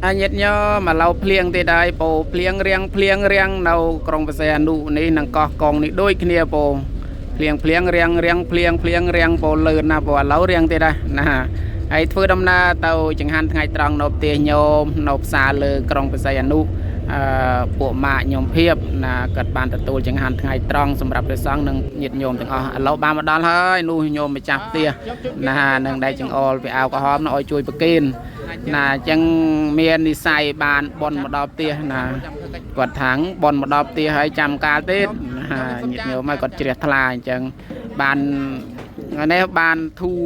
អញាតិញោមឥឡូវភ្លៀងទៀតហើយពោភ្លៀងរៀងភ្លៀងរៀងនៅក្រុងបរសេអនុនេះនិងកោះកុងនេះដូចគ្នាពោភ្លៀងភ្លៀងរៀងរៀងភ្លៀងភ្លៀងរៀងពោលឿនណាស់ពោឥឡូវរៀងទៀតហើយណាហើយធ្វើដំណើរទៅចង្ហាន់ថ្ងៃត្រង់នៅផ្ទះញោមនៅផ្សារលើក្រុងបរសេអនុអឺពួកម៉ាកញោមភាពណាគាត់បានទទួលចង្ហាន់ថ្ងៃត្រង់សម្រាប់ព្រះសង្ឃនិងញាតិញោមទាំងអស់ឥឡូវបានមកដល់ហើយនោះញោមម្ចាស់ផ្ទះណានឹងដែលចង្អុលពីអាវក្រហមនោះឲ្យជួយប្រគេន ណាអញ្ចឹងមាននិស័យបានបនមកដល់ផ្ទះណាគាត់ថាងបនមកដល់ផ្ទះហើយចាំកាលទៀតណាញាតិញោមឲ្យគាត់ជ្រះថ្លាអញ្ចឹងបានថ្ងៃនេះបានធូរ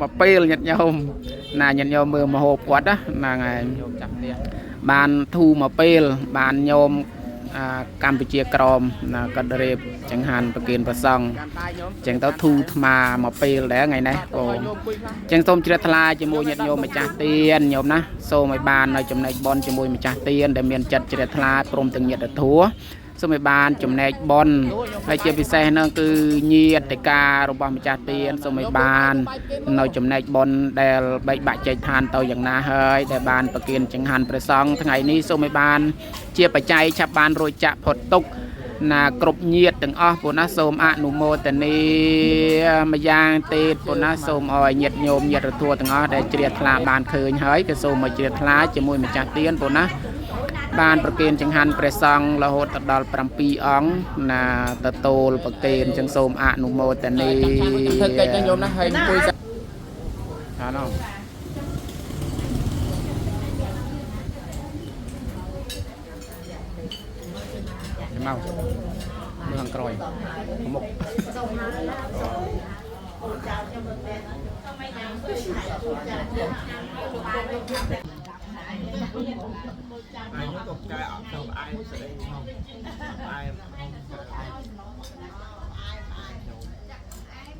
មកពេលញាតិញោមណាញាតិញោមមើលមហូបគាត់ណាហ្នឹងហើយបានធូរមកពេលបានញោមអាកម្ពុជាក្រមណាគាត់រៀបចង្ហាន់ប្រគេនព្រះសង្ឃអញ្ចឹងទៅធូរថ្មមកពេលដែរថ្ងៃនេះបង ចឹងសូមជ្រះថ្លាជាមួយញាតិញោមម្ចាស់ទានញោមណាសូមឲ្យបាននៅចំណែកបុណ្យជាមួយម្ចាស់ទានដែលមានចិត្តជ្រះថ្លាព្រមទាំងញាតិធម៌សូមឲ្យបានចំណែកបុណ្យហើយជាពិសេសនោះគឺញាតិការរបស់ម្ចាស់ទានសូមឲ្យបាននៅចំណែកបុណ្យដែលបែកបាក់ចែកឋានទៅយ៉ាងណាហើយដែលបានប្រគិនចង្ហាន់ព្រះសង្ឃថ្ងៃនេះសូមឲ្យបានជាបច្ច័យឆាប់បានរួចចាក់ផុតទុក្ខ ណាគ្រប់ញាតទាំងអស់ពុណាសូមអនុមោទនាម្យ៉ាងទៀតពុណាសូមឲ្យញាតញោមញាតរធัวទាំងអស់ដែលជ្រះថ្លាបានឃើញហើយក៏សូមឲ្យជ្រះថ្លាជាមួយម្ចាស់ទានពុណាបានប្រគេនចង្ហាន់ព្រះសង្ឃរហូតដល់7អង្គណាទទួលប្រគេនចឹងសូមអនុមោទនា ធ្វើកិច្ចណាញោមណាហើយអង្គុយ អាណោមកមើលខាងក្រោយមុខ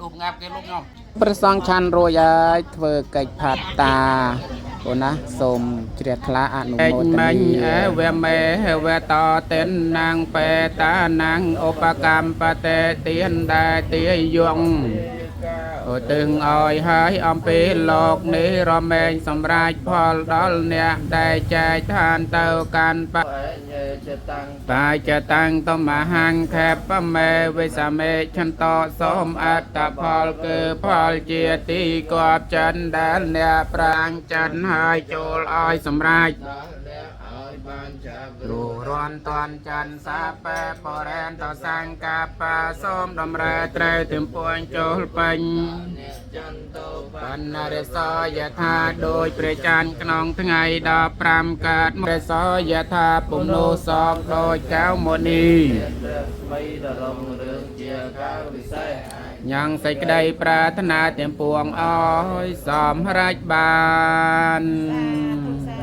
ដុបងាប់គេលុបញោម ព្រះសង្ឃឆាន់រួចហើយធ្វើកិច្ចផាត់តាអូនណាសូមជ្រះថ្លាអនុមោទនាអេវមេវតតិននាងបេតានាងឧបកម្មបតិទានដែលទាយងឧទ្ទិសឲ្យហើយអំពីលោកនេះរមែងសម្រាចផលដល់អ្នកដែលចែកឋានទៅកាន់ប បាចតាំងតមហង្ខេបមេវិសមេឆន្តសូមអត្តផលគឺផលជាទីគប់ចិនដែលអ្នកប្រាងចិនហើយចូលឲ្យសម្រេចរូរន់តនចន្ទសាបែបរេនតសង្កាបាសូមតម្រេត្រូវទំពួញចូលពេញ បណ្ណរិសយថាដោយព្រះច័ន្ទក្នុងថ្ងៃ15កើតរិសយថាពុំនោះសោកដោយកៅមុនីញ៉ាំងសេចក្តីប្រាថ្នាទាំងពួងអោយសម្រេចបាន។